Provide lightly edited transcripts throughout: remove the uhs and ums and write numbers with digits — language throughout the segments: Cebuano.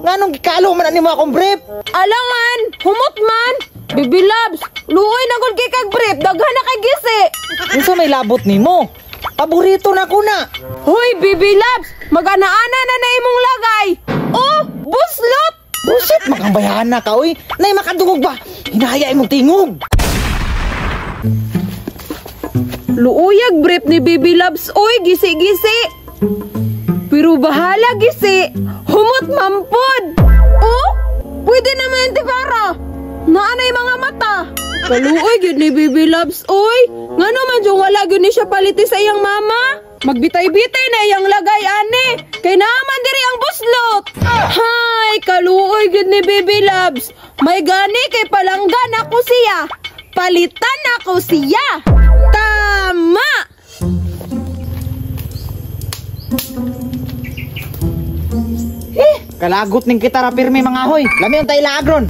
Nganong gikalo man ani mo akong brief? Alangan, humot man. Bibi Labs, luoy na gud kay kag brief, daghan na kay gisi. Unsa may labot nimo? Paborito na ko na. Hoy, Bibi Labs, mag-ana-ana na na imong lagay. Oh, buslot. Busit makambayana ka oy. Nay makadungog ba? Hinaya imong tingog. Luuyag brief ni Bibi Labs, oy, gisi-gisi. Pero bahala gisi, humot mampod. Oh, pwede naman ti para. Naanay mga mata. Kaluoy gyud ni Bibi Labs, oy. Ngano man jung wala gyud ni siya paliti sa iyang mama? Magbitay-bitay na iyang lagay ani. Kay naaman diri ang buslot. Hay, kaluoy gyud ni Bibi Labs. May gani kay palanggan ako siya. Palitan ako siya. Tama! Kalagot ning kita ra pirmi mga hoy. Lami ang taila agron.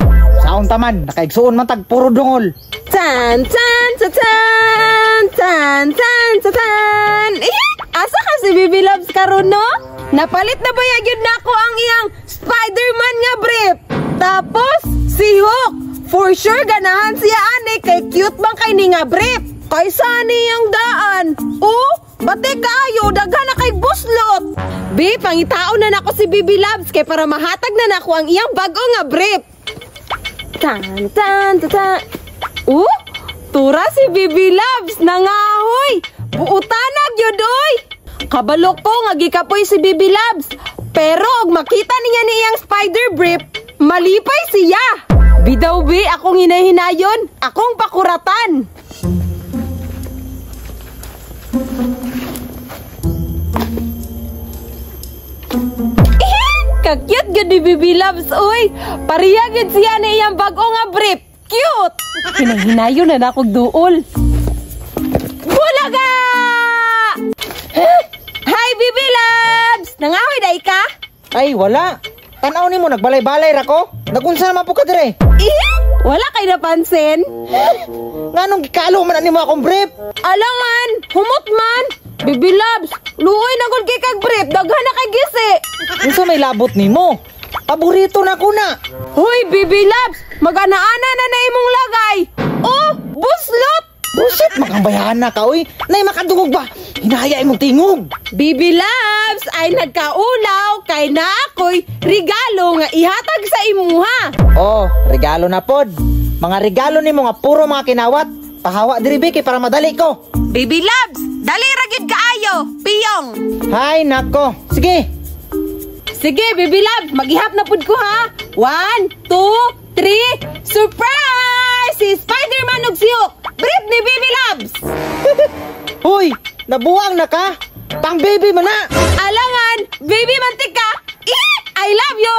Saon taman, nakaigsuon man tag puro dungol. Tan tan tan tan tan tan tan tan. Eh, asa ka si Bibi Labs karon no? Napalit na ba gyud nako ang iyang Spider-Man nga brief? Tapos si Hulk, for sure ganahan siya ani kay cute bang kay ni nga brief. Kaysa niyang daan. Oh, bati kaayo daghan na kay buslot. Bi, pangitaon na nako si Bibi Labs kay para mahatag na nako ang iyang bag-o nga brief. Tan tan tan tan. Oh, tura si Bibi Labs nangahoy. Buutanag yun oy. Kabalo ko nga gikapoy si Bibi Labs. Pero og makita niya ni iyang spider brief, malipay siya. Bidaw bi, akong hinahinayon, akong pakuratan. Ka-cute gyud ni Bibi Labs oy. Pareha gyud siya ni iyang bag-o nga brief. Cute. Hinahinayon na nakog duol. Bulaga! Hi Bibi Labs! Nangahoy day ka? Ay wala. Tan-aw nimo nagbalay-balay ra ko. Nagunsa naman po ka dire? Eh, wala kay napansin. Nganong gikalo man ani mo akong brief? Alangan, humot man. Bibi Labs, luoy na gud kay kag brief, daghan na kay gisi. Unsa may labot nimo? Paborito na ko na. Hoy, Bibi Labs, mag-ana-ana na na imong lagay. Oh, buslot. Busit makambayana ka oy. Nay makadungog ba? Hinaya imong tingog. Bibi Labs ay nagkaulaw kay na ako'y regalo nga ihatag sa imuha. Oh, regalo na pod. Mga regalo nimo nga puro mga kinawat. Pahawa diri bi kay para madali ko. Bibi Labs, dali ra gyud kaayo. Piyong. Hay nako. Sige. Sige, Bibi Labs, maghihap na pud ko ha. 1, 2, 3. Surprise! Si Spider-Man ug si Hulk. Brief ni Bibi Labs. Hoy, nabuang na ka? Pang baby man na. Alangan, baby man tika. Eh, I love you.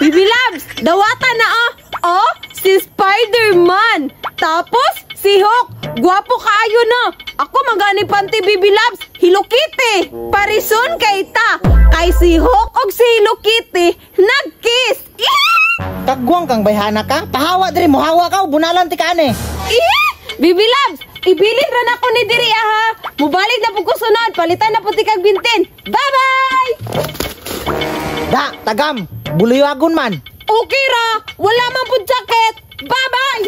Bibi Labs, dawata na oh. Oh, si Spider-Man. Tapos si Hulk, gwapo kaayo na. Ako magani panty Bibi Labs, Hello Kitty. Parison kay ta. Kay si Hulk og si Hello Kitty nagkiss. Eh! Kagwang kang bayhana ka? Pahawa diri mohawa ka o bunalan ti ka ani. Eh! Bibi Labs, ibilin ra nako ni diri ha. Mubalik na pud ko sunod, palitan na pud ti kag bintin. Bye-bye. Da, tagam, buliwagon man. Okay ra, wala man pud jacket. Bye-bye.